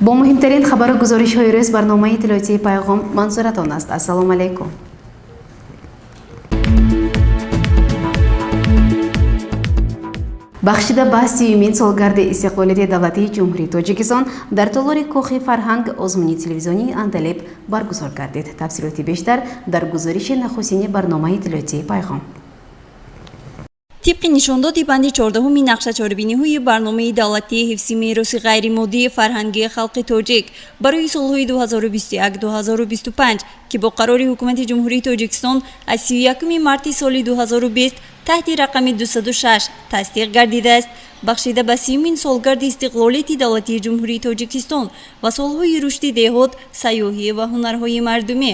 Бо муҳимтарин хабару гузоришҳои рӯз барномаи иттилоотии «Пайғом» манзуратон аст. Ассалому алайкум. Бахшида ба 30-юмин солгарди истиқлолияти давлатии Ҷумҳурии Тоҷикистон дар толори Кохи фарҳанг озмуни телевизионии «Андалеб» баргузор гардид. Тафсилоти бештар дар гузориши нахустини барномаи иттилоотии «Пайғом». Тибқи нишондоди банди 14-уми нақша чорабиниҳои барномаи давлатии ҳифзи мероси ғайримоддии фарҳангии халқи тоҷик барои солҳои 2021-2025, ки бо қарори Ҳукумати Ҷумҳурии Тоҷикистон аз 31 марти соли 2020 таҳти рақами 206 тасдиқ гардидааст, бахшида ба 30-юмин солгарди истиқлолияти давлатии Ҷумҳурии Тоҷикистон ва солҳои рушди деҳот, сайёҳӣ ва ҳунарҳои мардумӣ,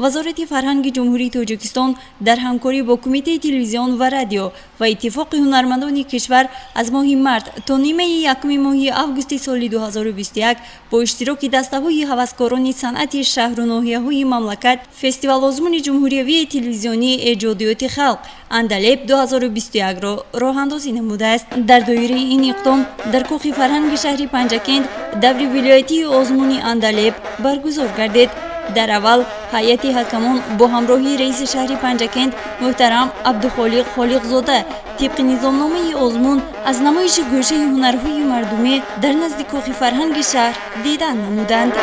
Вазорати фарҳанги Ҷумҳурии Тоҷикистон дар ҳамкорӣ бо Кумитаи телевизион ва радио ва Иттифоқи ҳунармандони кишвар аз моҳи март то нимаи якуми моҳи августи соли 2021 бо иштироки дастаҳои ҳаваскорони санъати шаҳру ноҳияҳои мамлакат фестивал-озмуни ҷумҳуриявии телевизионии эҷодиёти халқ «Андалеб 2021-ро роҳандозӣ намудааст. Дар доираи ин иқдом дар Кохи фарҳанги шаҳри Панҷакент даври вилоятии озмуни «Андалеб» баргузор гардид. Дар аввал ҳайати ҳакамон бо ҳамроҳии раиси шаҳри Панҷакент муҳтарам Абдухолиқ Холиқзода тибқи низомномаи озмун аз намоиши гӯшаи ҳунарҳои мардумӣ дар назди Кохи фарҳанги шаҳр дидан намуданд.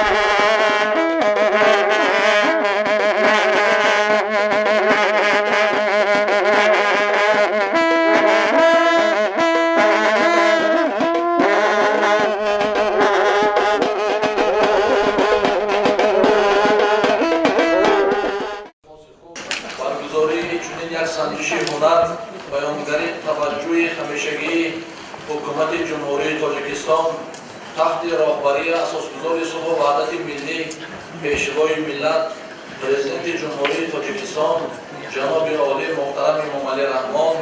Баргузории чунин як санҷиши ҳунар баёнгари таваҷҷӯҳи ҳамешагии Ҳукумати Ҷумҳурии Тоҷикистон таҳти роҳбарии асосгузори сулҳу ваҳдати миллӣ, Пешвои миллат, Президенти Ҷумҳурии Тоҷикистон ҷаноби олӣ муҳтарам Эмомалӣ Раҳмон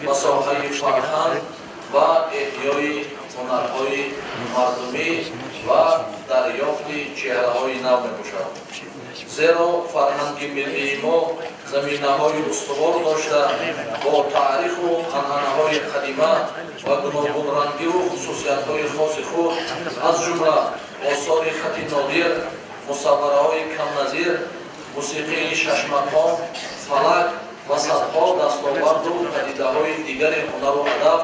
ба соҳаи фарҳанг ва эҳёи ҳунарҳои мардумӣ ва дарёфти чеҳраҳои нав мебошад. Зеро фарҳанги миллии мо заминаҳои устувор дошта, бо таъриху анъанаҳои қадима ва гуногунрангиву хусусиятҳои хоси худ, аз ҷумла осори хати нодир, мусаввараҳои камназир, мусиқии шашмақом, фалак ва садҳо дастоварду падидаҳои дигари ҳунару адаб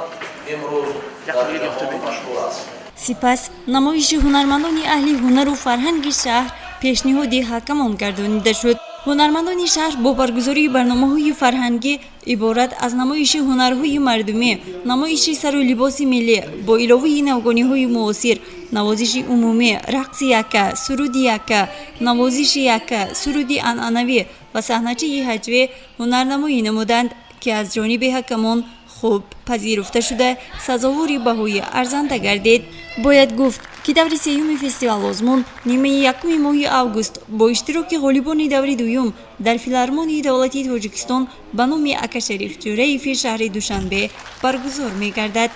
имрӯз дар ҷаҳон машҳур аст. Сипас намоиши ҳунармандони аҳли ҳунару фарҳанги шаҳр пешниҳоди ҳакамон гардонида шуд. Ҳунармандони шаҳр бо баргузории барномаҳои фарҳангӣ иборат аз намоиши ҳунарҳои мардумӣ, намоиши сару либоси миллӣ бо иловаи навгониҳои муосир, навозиши умумӣ, рақси якка, суруди якка, навозиши якка, суруди анъанавӣ ва саҳначаи ҳаҷвӣ ҳунарнамоӣ намуданд, ки аз ҷониби ҳакамон хуб пазируфта шуда, сазовори баҳои арзанда гардид. Бояд гуфт, ки даври сеюми фестивал-озмун нимаи якуми моҳи август бо иштироки ғолибони даври дуюм дар Филармонияи давлатии Тоҷикистон ба номи Акашариф Ҷӯраеви шаҳри Душанбе баргузор мегардад.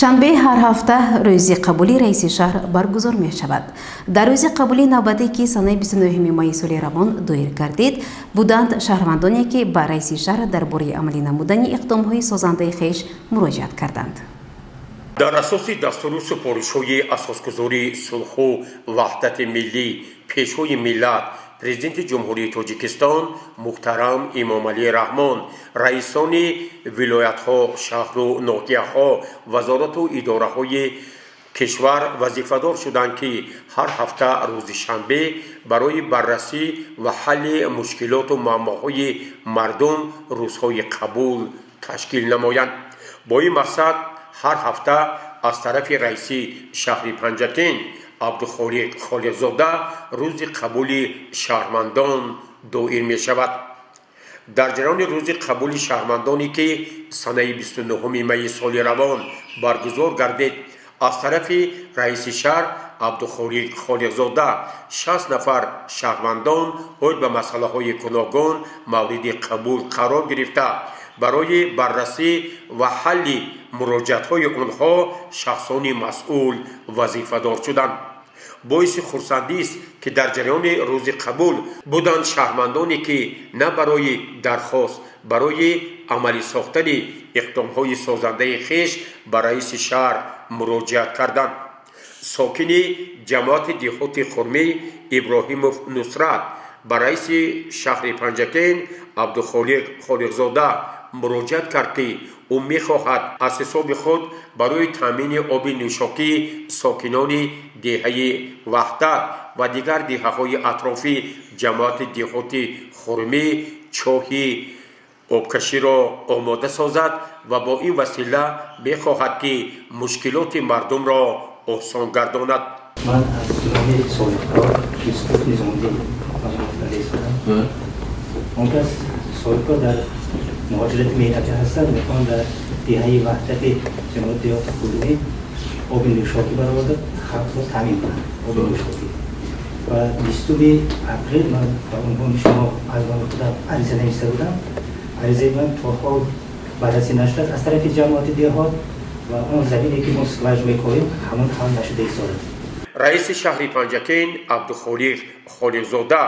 Шанбе ҳар ҳафта рӯзи қабули раиси шаҳр баргузор мешавад. Дар рӯзи қабули навбатӣ, ки санаи 29 майи соли равон доир гардид, буданд шаҳрвандоне, ки ба раиси шаҳр дар бораи амалӣ намудани иқдомҳои созандаи хеш муроҷиат карданд. Дар асоси дастуру супоришҳои асосгузори сулҳу ваҳдати миллӣ, Пешвои миллат, Президенти Ҷумҳурии Тоҷикистон муҳтарам Эмомалӣ Раҳмон, раисони вилоятҳо, шаҳру ноҳияҳо, вазорату идораҳои кишвар вазифадор шуданд, ки ҳар ҳафта рӯзи шанбе барои баррасӣ ва ҳалли мушкилоту муаммоҳои мардум рӯзҳои қабул ташкил намоянд. Бо ин мақсад ҳар ҳафта аз тарафи раиси шаҳри Панҷакент Абдухолиқ Холиқзода рӯзи қабули шаҳрвандон доир мешавад. Дар ҷараёни рӯзи қабули шаҳрвандоне, ки санаи 29 майи соли равон баргузор гардид, аз тарафи раиси шаҳр Абдухолиқ Холиқзода 60 нафар шаҳрвандон оид ба масъалаҳои гуногун мавриди қабул қарор гирифта, барои баррасӣ ва ҳалли муроҷиатҳои онҳо шахсони масъул вазифадор шуданд. Боиси хурсандист, ки дар ҷараёни рӯзи қабул буданд шаҳрвандоне, ки на барои дархост, барои амалӣ сохтани иқдомҳои созандаи хеш ба раиси шаҳр муроҷиат карданд. Сокини ҷамоати деҳоти Хурмӣ Иброҳимов Нусрат ба раиси шаҳри Панҷакент Абдухолиқ Холиқзода муроҷиат кард, ки ӯ мехоҳад аз ҳисоби худ барои таъмини оби нӯшокӣ сокинони деҳаи Ваҳдат ва дигар деҳаҳои атрофи ҷамоати деҳоти Хурмӣ чоҳи обкаширо омода созад ва бо ин васила мехоҳад, ки мушкилоти мардумро осон гардонад. Ман аз номи соҳибкор Юсуф Низомиддин ман, он кас соҳибкор дар муҳоҷирати меҳнатӣ ҳастанд, мехоҳанд дар деҳаи Ваҳдати ҷамоати деҳоти Хурмӣ оби нӯшокӣ бароварда, халқро таъмин кунанд оби нӯшокӣ. Ва 20-уми апрел ман ба унвони шумо аз номи худам ариза нависта будам. Аризаи ман то ҳол баррасӣ нашудааст аз тарафи ҷамоати деҳот ва он замине, ки мо скважина мекорем, ҳамон ҳал нашуда истодааст. Раиси шаҳри Панҷакент Абдухолиқ Холиқзода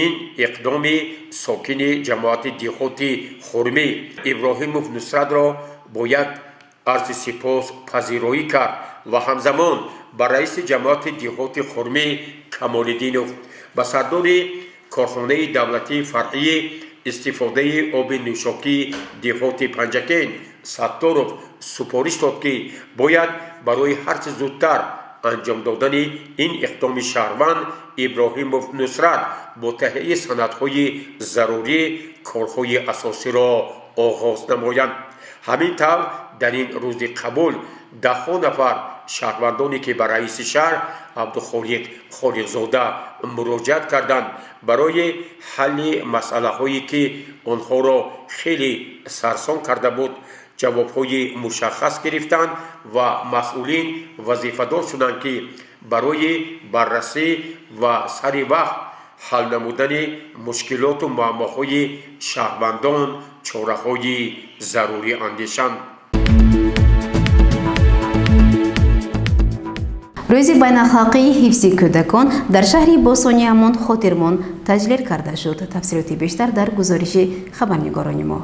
ин иқдоми сокини ҷамоати деҳоти Хурмӣ Иброҳимов Нусратро бо як арзи сипос пазироӣ кард ва ҳамзамон ба раиси ҷамоати деҳоти Хурмӣ Камолиддинов, ба сардори корхонаи давлатии фаръии истифодаи оби нӯшокии деҳоти Панҷакент Сатторов супориш дод, ки бояд барои ҳарчи зудтар анҷом додани ин иқдоми шаҳрванд Иброҳимов Нусрат бо таҳияи санадҳои зарурӣ корҳои асосиро оғоз намоянд. Ҳамин тавр, дар ин рӯзи қабул даҳҳо нафар шаҳрвандоне, ки ба раиси шаҳр Абдухолиқ Холиқзода муроҷиат карданд, барои ҳалли масъалаҳое, ки онҳоро хеле сарсон карда буд, ҷавобҳои мушаххас гирифтанд ва масъулин вазифадор шуданд, ки барои баррасӣ ва сари вақт ҳал намудани мушкилоту муаммоҳои шаҳрвандон чораҳои зарурӣ андешанд. Рӯзи байналхалқии ҳифзи кӯдакон дар шаҳри Босониамон хотирмон таҷлил карда шуд. Тафсилоти бештар дар гузориши хабарнигорони мо.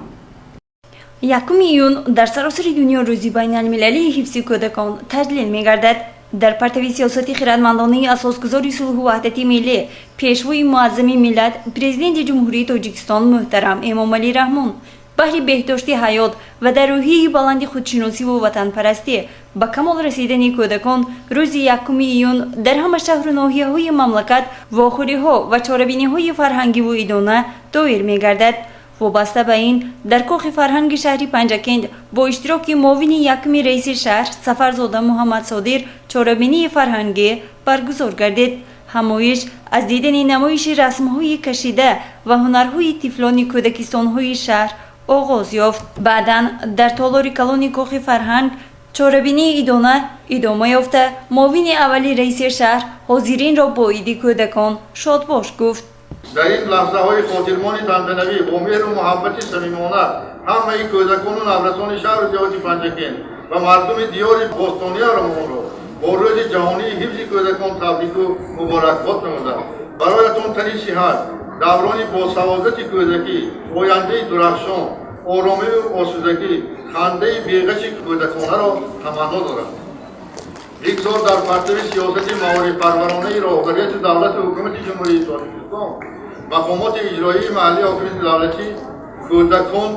1 июн дар саросари дунё Рӯзи байналмилалии ҳифзи кӯдакон таҷлил мегардад. Дар партави сиёсати хирадмандонаи асосгузори сулҳу ваҳдати миллӣ, Пешвои муаззами миллат, Президенти Ҷумҳурии Тоҷикистон муҳтарам Эмомалӣ Раҳмон, баҳри беҳдошти ҳаёт ва дар рӯҳияи баланди худшиносиву ватанпарастӣ ба камол расидани кӯдакон, рӯзи 1 июн дар ҳама шаҳру ноҳияҳои мамлакат вохӯриҳо ва чорабиниҳои фарҳангиву идона доир мегардад. Вобаста ба ин, дар Кохи фарҳанги шаҳри Панҷакент бо иштироки муовини якуми раиси шаҳр Сафарзода Муҳаммадсодир чорабинии фарҳангӣ баргузор гардид. Ҳамоиш аз дидани намоиши расмҳои кашида ва ҳунарҳои тифлони кӯдакистонҳои шаҳр оғоз ёфт. Баъдан дар толори калони Кохи фарҳанг чорабинии идона идома ёфта, муовини аввали раиси шаҳр ҳозиринро бо Иди кӯдакон шодбош гуфт. Дар ин лаҳзаҳои хотирмони тантанавӣ бо меҳру муҳаббати самимона ҳамаи кӯдакону наврасони шаҳру деҳоти Панҷакент ва мардуми диёри бостониаромонро бо Рӯзи ҷаҳонии ҳифзи кӯдакон табрику муборакбод намудам. Бароятон тани сиҳат, даврони босаодати кӯдакӣ, ояндаи дурахшон, оромиву осудагӣ, хандаи беғаши кӯдаконаро таманно дорам. Бигзор дар партави сиёсати маорифпарваронаи роҳбарияти давлату ҳукумати Ҷумҳурии Тоҷикистон, мақомоти иҷроии маҳаллии ҳокимияти давлатӣ, кӯдакон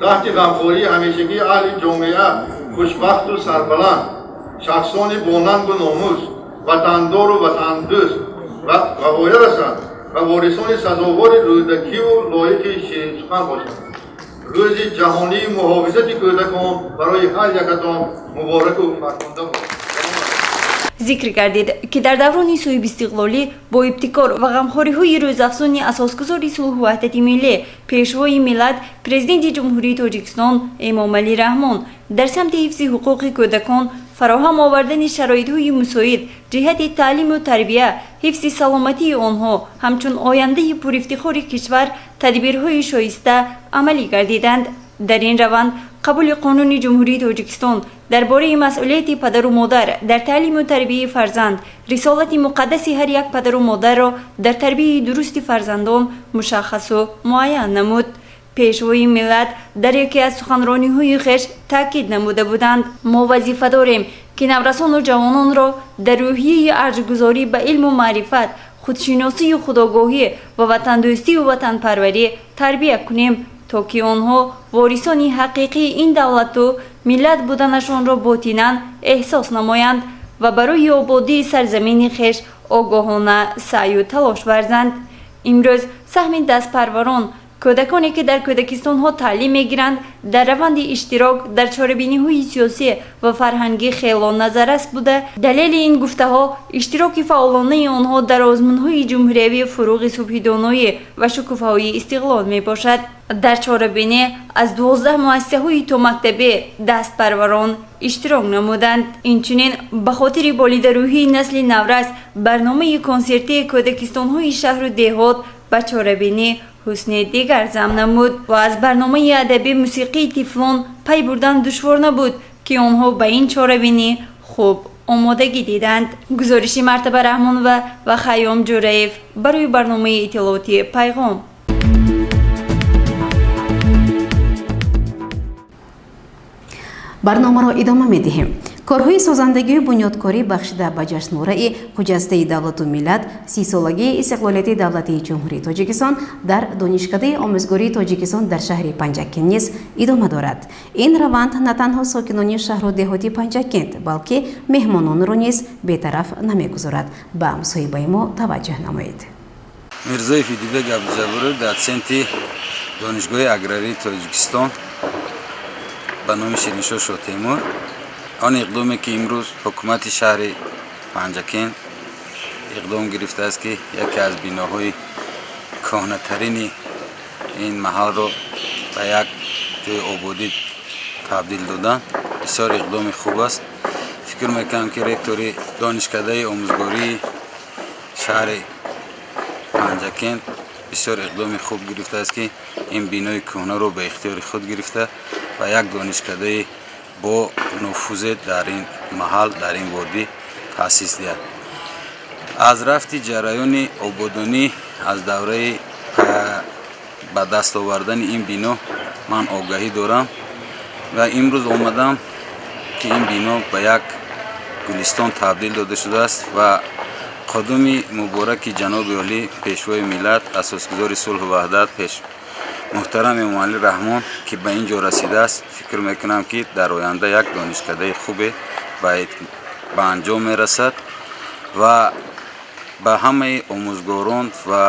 таҳти ғамхории ҳамешагии аҳли ҷомеа хушбахту сарбаланд, шахсони бонангу номус, ватандору ватандӯст ва воя расанд ва ворисони сазовори Рӯдакиву лоиқи ширинсухан бошанд. Рӯзи ҷаҳонии муҳофизати кӯдакон барои ҳар якатон мубораку фархунда бод. Зикр гардид, ки дар даврони соҳибистиқлолӣ бо ибтикор ва ғамхориҳои рӯзафзуни асосгузори сулҳу ваҳдати миллӣ, Пешвои миллат, Президенти Ҷумҳурии Тоҷикистон Эмомалӣ Раҳмон дар самти ҳифзи ҳуқуқи кӯдакон, фароҳам овардани шароитҳои мусоид ҷиҳати таълиму тарбия, ҳифзи саломатии онҳо ҳамчун ояндаи пурифтихори кишвар тадбирҳои шоиста амалӣ гардиданд. Дар ин раванд қабули Қонуни Ҷумҳурии Тоҷикистон Дар бораи масъулияти падару модар дар таълиму тарбияи фарзанд, рисолати муқаддаси ҳар як падару модарро дар тарбияи дурусти фарзандон мушаххасу муайян намуд. Пешвои миллат дар яке аз суханрониҳои хеш таъкид намуда буданд: мо вазифа дорем, ки наврасону ҷавононро дар рӯҳияи арҷгузорӣ ба илму маърифат, худшиносию худогоҳӣ ва ватандӯстию ватанпарварӣ тарбия кунем, то ки онҳо ворисони ҳақиқии ин давлату миллат буданашонро ботинан эҳсос намоянд ва барои ободии сарзамини хеш огоҳона саъю талош варзанд. Имрӯз саҳми дастпарварон, кӯдаконе ки дар кӯдакистонҳо таълим мегиранд, дар раванди иштирок дар чорабиниҳои сиёсӣ ва фарҳангӣ хело назаррас буда, далели ин гуфтаҳо иштироки фаъолонаи онҳо дар озмунҳои ҷумҳуриявии «Фуруғи субҳи доноӣ» ва «Шукуфаҳои истиқлол» мебошад. Дар чорабинӣ аз 12 муассисаҳои томактабӣ дастпарварон иштирок намуданд. Инчунин ба хотири болидарӯҳии насли наврас барномаи консертии кӯдакистонҳои шаҳру деҳот ба чорабинӣ ҳусни дигар зам намуд ва аз барномаи адабӣ мусиқии тифлон пай бурдан душвор набуд, ки онҳо ба ин чорабинӣ хуб омодагӣ диданд. Гузориши Мартаба Раҳмонова ва Хайём Ҷӯраев барои барномаи иттилоотии «Пайғом». Барномаро идома медиҳем. Корҳои созандагию бунёдкорӣ бахшида ба ҷашнвораи хуҷастаи давлату миллат, 30-солагии истиқлолияти давлатии Ҷумҳурии Тоҷикистон дар Донишкадаи омӯзгории Тоҷикистон дар шаҳри Панҷакент низ идома дорад. Ин раванд на танҳо сокинони шаҳру деҳоти Панҷакент, балки меҳмононро низ бетараф намегузорад. Ба мусоҳибаи мо таваҷҷӯҳ намоед. Мирзоев Идибек Абдуҷабборов, дотсенти Донишгоҳи аграрии Тоҷикистон ба номи Шириншоҳ Шотемур. Он иқдоме, ки имрӯз ҳукумати шаҳри Панҷакент иқдом гирифтааст, ки яке аз биноҳои кӯҳнатарини ин маҳалро ба як ҷои ободӣ табдил додан, бисёр иқдоми хуб аст. Фикр мекунам, ки ректори Донишкадаи омӯзгории шаҳри Панҷакент бисёр иқдоми хуб гирифтааст, ки ин бинои кӯҳнаро ба ихтиёри худ гирифта ва як донишкадаи бо нуфузе дар ин маҳал, дар ин водӣ таъсис диҳад. Аз рафти ҷараёни ободонӣ, аз давраи ба даст овардани ин бино ман огаҳӣ дорам ва имрӯз омадам, ки ин бино ба як гулистон табдил дода шудааст ва қудуми мубораки ҷаноби олӣ, Пешвои миллат, Асосгузори сулҳу ваҳдат, пеш муҳтарам Эмомалӣ Раҳмон, ки ба ин ҷо расидааст, фикр мекунам, ки дар оянда як донишкадаи хубе ба анҷом мерасад ва ба ҳамаи омӯзгорон ва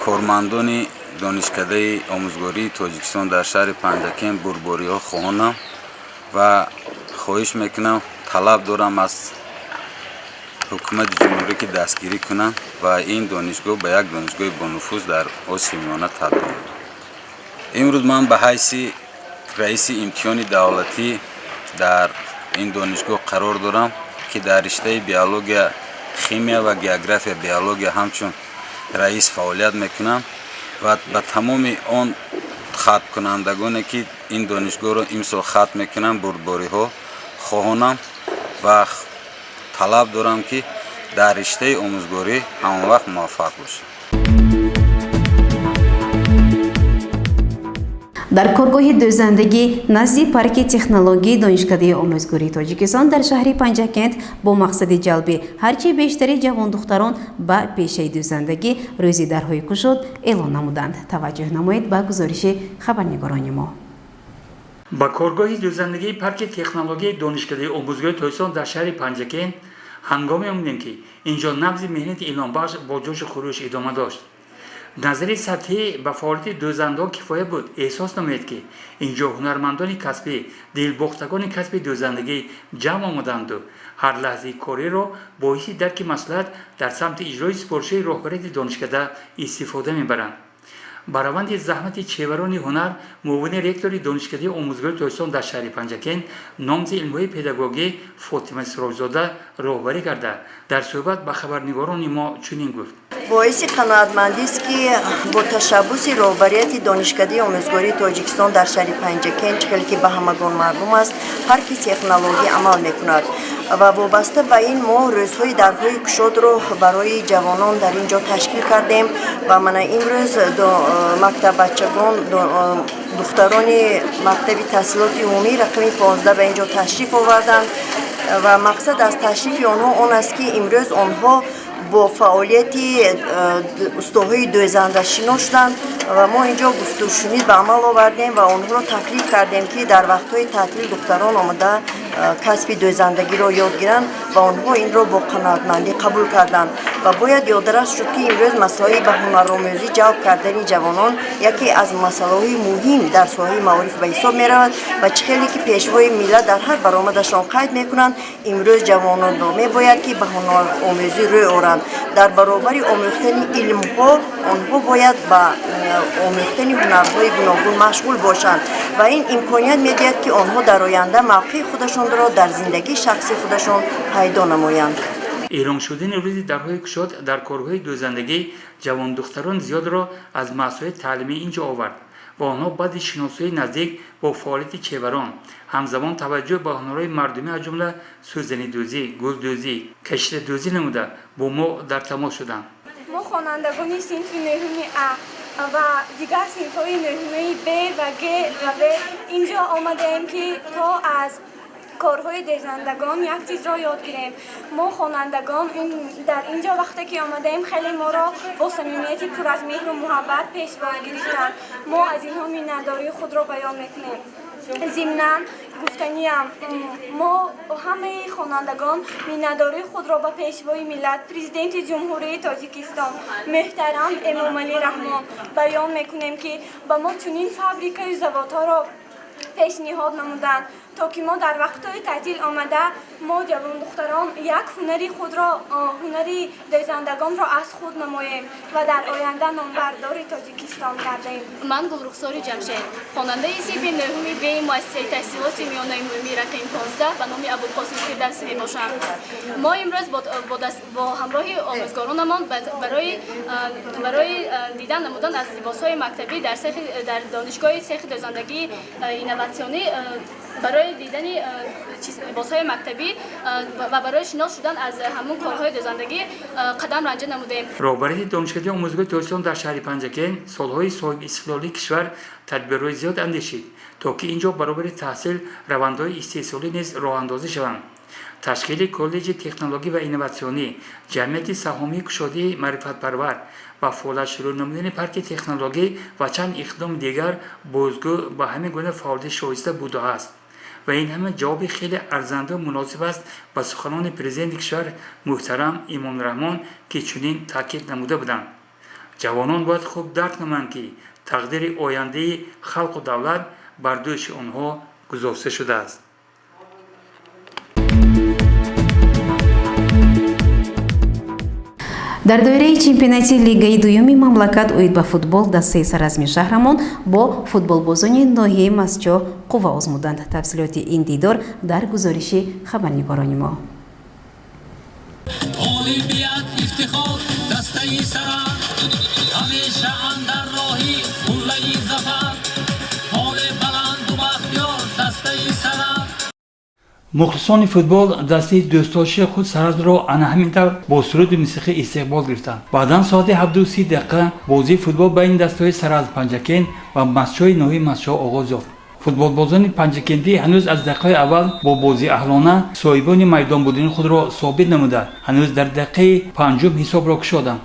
кормандони Донишкадаи омӯзгории Тоҷикистон дар шаҳри Панҷакент бурдбориҳо хоҳонам ва хоҳиш мекунам, талаб дорам аз ҳукумати ҷумҳурӣ, ки дастгирӣ кунанд ва ин донишгоҳ ба як донишгоҳи бонуфуз дар Осиёи Миёна табдил ёбад. Имрӯз ман ба ҳайси раиси имтиҳони давлатӣ дар ин донишгоҳ қарор дорам, ки дар риштаи биология, химия ва география, биология ҳамчун раис фаъолият мекунам ва ба тамоми он хатмкунандагоне, ки ин донишгоҳро имсол хатм мекунанд, бурдбориҳо хоҳонам ва талаб дорам, ки дар риштаи омӯзгорӣ ҳамавақт муваффақ бошанд. Дар коргоҳи дӯзандагӣ назди парки технологияи Донишкадаи омӯзгории Тоҷикистон дар шаҳри Панҷакент бо мақсади ҷалби ҳарчи бештари ҷавондухтарон ба пешаи дӯзандагӣ рӯзи дарҳои кушод эълон намуданд. Таваҷҷӯҳ намоед ба гузориши хабарнигорони мо. Ба коргоҳи дӯзандагии парки технологияи Донишкадаи омӯзгории Тоҷикистон дар шаҳри Панҷакент ҳангоме омадем, ки инҷо набзи меҳнати илҳомбахш бо ҷӯшу хурӯш идома дошт. Назари сатҳӣ ба фаъолияти дӯзандаҳо кифоя буд эҳсос намоед, ки инҷо ҳунармандони касбӣ, дилбохтагони касби дӯзандагӣ ҷамъ омаданду ҳар лаҳзаи кориро бо ҳисси дарки масъулият дар самти иҷрои супоришҳои роҳбарияти донишкада истифода мебаранд. Ба раванди заҳмати чеварони ҳунар муовини ректори Донишкадаи омӯзгории Тоҷикистон дар шаҳри Панҷакент, номзи илмҳои педагогӣ Фотима Сироҷзода роҳбарӣ карда, дар суҳбат ба хабарнигорони мо чунин гуфт. Боиси қаноатмандист, ки бо ташаббуси роҳбарияти Донишкадаи омӯзгории Тоҷикистон дар шаҳри Панҷакент, чӣ хеле ки ба ҳамагон маълум аст, парки технологӣ амал мекунад ва вобаста ба ин мо рӯзҳои дарҳои кушодро барои ҷавонон дар ин ҷо ташкил кардем. Ва мана имрӯз мактаббачагон, духтарони мактаби таҳсилоти умумӣ рақами 15 ба ин ҷо ташриф оварданд ва мақсад аз ташрифи онҳо он аст, ки имрӯз онҳо бо фаъолияти устоҳои дӯзанда шинос шуданд ва мо ин ҷо гуфтушунид ба амал овардем ва онҳоро таклиф кардем, ки дар вақтҳои таътил духтарон омада касби дӯзандагиро ёд гиранд ва онҳо инро бо қаноатмандӣ қабул карданд. Ва бояд ёдрас шуд, ки имрӯз масъалаи ба ҳунаромӯзӣ ҷалб кардани ҷавонон яке аз масъалаҳои муҳим дар соҳаи маориф ба ҳисоб меравад. Ва чӣ хеле ки Пешвои миллат дар ҳар баромадашон қайд мекунанд, имрӯз ҷавононро мебояд, ки ба ҳунаромӯзӣ рӯй оранд. Дар баробари омӯхтани илмҳо онҳо бояд ба омӯхтани ҳунарҳои гуногун машғул бошанд ва ин имконият медиҳад, ки онҳо дар оянда мавқеи худашонро дар зиндагии шахсии худашон пайдо намоянд. Эълон шудани рӯзи дарҳои кушод дар коргоҳи дӯзандагӣ ҷавондухтарон зиёдро аз муассисаҳои таълимӣ ин ҷо овард ва онҳо баъди шиносоии наздик бо фаъолияти чеварон, ҳамзамон таваҷҷӯҳ ба ҳунарҳои мардумӣ, аз ҷумла сӯзанидӯзӣ, гулдӯзӣ, кашидадӯзӣ намуда, бо мо дар тамос шуданд. Мо, хонандагони синфи нӯҳуми А ва дигар синфҳои нӯҳумаи Б ва Г ва В, инҷо омадаем, ки то аз корҳои дӯзандагон як чизро ёд гирем. Мо, хонандагон, дар ин ҷо вақте ки омадаем, хеле моро бо самимияти пур аз меҳру муҳаббат пешвоз гирифтанд. Мо аз инҳо миннатдории худро баён мекунем. Зимнан гуфтаниям, мо, ҳамаи хонандагон, миннатдории худро ба Пешвои миллат, Президенти Ҷумҳурии Тоҷикистон муҳтарам Эмомалӣ Раҳмон баён мекунем, ки ба мо чунин фабрикаю заводҳоро пешниҳод намуданд, то ки мо дар вақтҳои таътил омада, мо, ҷавондухтарон, як ҳунари худро, ҳунари дӯзандагонро аз худ намоем ва дар оянда номбардори Тоҷикистон гардем. Ман Гулрухсори Ҷамшед, хонандаи синфи нӯҳуми Б муассисаи таҳсилоти миёнаи умумии рақами 15 ба номи Абулқосим Фирдавсӣ мебошам. Мо имрӯз бо ҳамроҳи омӯзгоронамон барои дидан намудан аз либосҳои мактабӣ дар донишгоҳи цехи дӯзандагии инноватсионӣ, барои дидани либосҳои мактабӣ ва барои шинос шудан аз ҳамун корҳои дӯзандагӣ қадам ранҷа намудем. Роҳбарияти Донишкадаи омӯзгории Тоҷикистон дар шаҳри Панҷакент солҳои соҳибистиқлолии кишвар тадбирҳои зиёд андешид, то ки ин ҷо баробари таҳсил равандҳои истеҳсолӣ низ роҳандозӣ шаванд. Ташкили коллеҷи технологӣ ва инноватсионӣ, ҷамъияти саҳомии кушодии маърифатпарвар ва фаъолият шурӯъ намудани парки технологӣ ва чанд иқдоми дигар бозгӯ ба ҳамин гуна фаъолияти шоиста будааст ва ин ҳама ҷавоби хеле арзандаву муносиб аст ба суханони Президенти кишвар муҳтарам Эмомалӣ Раҳмон, ки чунин таъкид намуда буданд: ҷавонон бояд хуб дарк намоянд, ки тақдири ояндаи халқу давлат бар дӯши онҳо гузошта шудааст. Дар доираи чемпионати лигаи дуюми мамлакат оид ба футбол дастаи саразми шаҳрамон бо футболбозони ноҳияи Мастчоҳ қувва озмуданд. Тафсилоти ин дидор дар гузориши хабарнигорони мо. Ғолибият, ифтихор дастаи сара, ҳамеша андар роҳи қуллаи зафар, ҳоле баланду бахтиёр дастаи сара. Мухлисони футбол дастаи дӯстдоштаи худ Саразмро ана ҳамин тавр бо суруди мусиқӣ истиқбол гирифтанд. Баъдан соати 7:30 бозии футбол байни дастаҳои Саразм Панҷакент ва Мастчои ноҳияи Мастчоҳ оғоз ёфт. Футболбозони панҷакентӣ ҳанӯз аз дақиқаи аввал бо бозии аҳлона соҳибони майдон будани худро собит намуда, ҳанӯз дар дақиқаи панҷум ҳисобро кушоданд.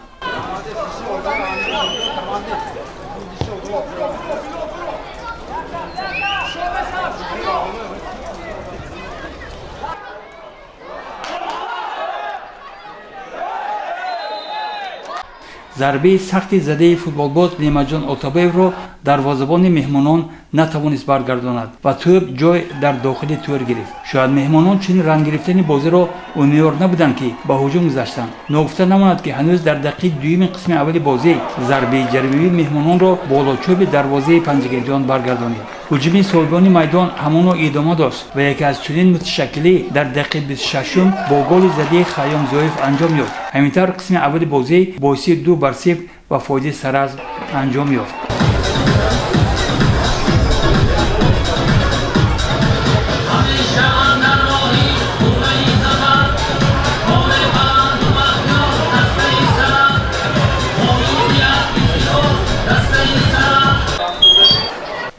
Зарбаи сахти задаи футболбоз Неъматҷон Отабоевро дарвозабони меҳмонон натавонист баргардонад ва тӯб ҷой дар дохили тӯр гирифт. Шояд меҳмонон чунин ранггирифтани бозиро умедвор набуданд, ки ба ҳуҷум гузаштанд. Ногуфта намонад, ки ҳанӯз дар дақиқаи дуюми қисми аввали бозӣ зарбаи ҷаримавии меҳмононро болочӯби дарвозаи панҷакентиён баргардонид. Ҳуҷуми соҳибони майдон ҳамоно идома дошт ва яке аз чунин муташаккилӣ дар дақиқаи 26-ум бо голи задаи Хайём Зиёев анҷом ёфт. Ҳамин тавр қисми аввали бозӣ бо ҳисоби 2-0 ба фоидаи Саразм анҷом ёфт.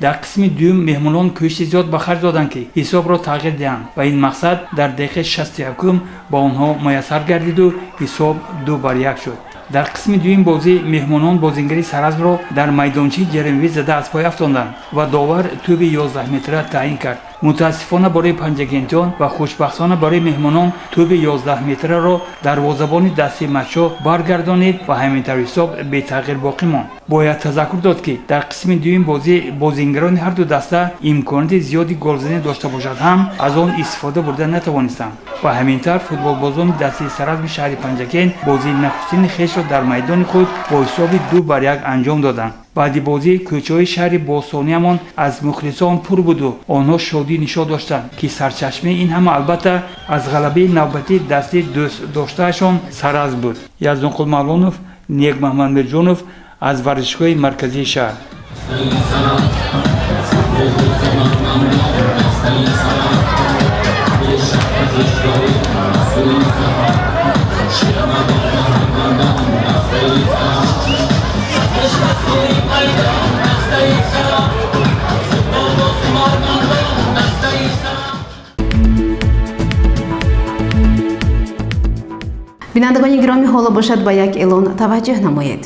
Дар қисми дуюм меҳмонон кӯшиши зиёд ба харҷ доданд, ки ҳисобро тағйир диҳанд ва ин мақсад дар дақиқаи 61-ум ба онҳо муяссар гардиду ҳисоб 2-1 шуд. Дар қисми дуюм бозӣ меҳмонон бозингари Саразмро дар майдончаи ҷаримавӣ зада аз пой афтонданд ва довар тӯби 11 метра таъин кард. Мутаассифона барои панҷакентиён ва хушбахтона барои меҳмонон тӯби 11 метраро дарвозабони дастаи матчҳо баргардонид ва ҳамин тавр ҳисоб бетағйир боқӣ монд. Бояд тазаккур дод, ки дар қисми дуюм бозӣ бозингарони ҳарду даста имконияти зиёди голзанӣ дошта бошад ҳам аз он истифода бурда натавонистанд ва ҳамин тавр футболбозони дастаи Саразми шаҳри Панҷакент бозии нахустини хешро дар майдони худ бо ҳисоби 2-1 анҷом доданд. Баъди бозӣ кӯчаҳои шаҳри бостониямон аз мухлисон пур буду онҳо шодӣ нишон доштанд, ки сарчашмаи ин ҳама албатта аз ғалабаи навбатии дастаи дӯстдоштаашон Саразм буд. Яздонқул Мавлонов, Нек Маҳмадмирҷонов аз варзишгоҳи марказии шаҳр. Бинандагони гиромӣ, ҳоло бошад ба як эълон таваҷҷӯҳ намоед.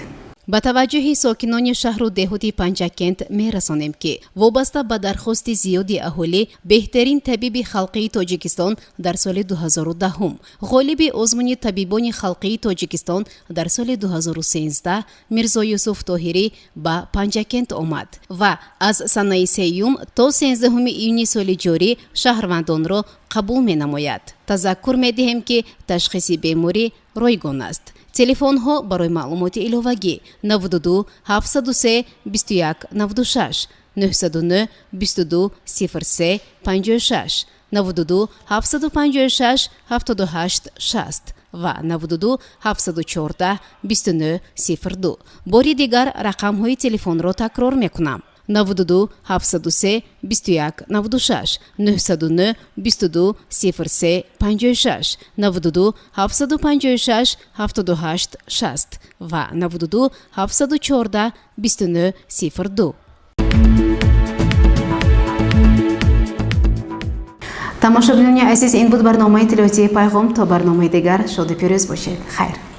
Ба таваҷҷӯҳи сокинони шаҳру деҳоти Панҷакент мерасонем, ки вобаста ба дархости зиёди аҳолӣ беҳтарин табиби халқии Тоҷикистон дар соли 2010, ғолиби озмуни табибони халқии Тоҷикистон дар соли 2013 Мирзо Юсуф Тоҳирӣ ба Панҷакент омад ва аз санаи 3 то 13 июни соли ҷорӣ шаҳрвандонро қабул менамояд. Тазаккур медиҳем, ки ташхиси беморӣ ройгон аст. Телефонҳо барои маълумоти иловагӣ 92 703 21 96, 909 22 03 56, 92 756 78 60 ва 92 714 29 02. Бори дигар рақамҳои телефонро такрор мекунам: 92 703 21 96, 909 22 03 56, 92 756 78 60 ва 92 714 29 02. Тамошобинони азиз, ин буд барномаи иттилоотии Пайғом. То барномаи дигар шоду пирӯз бошед. Хайр.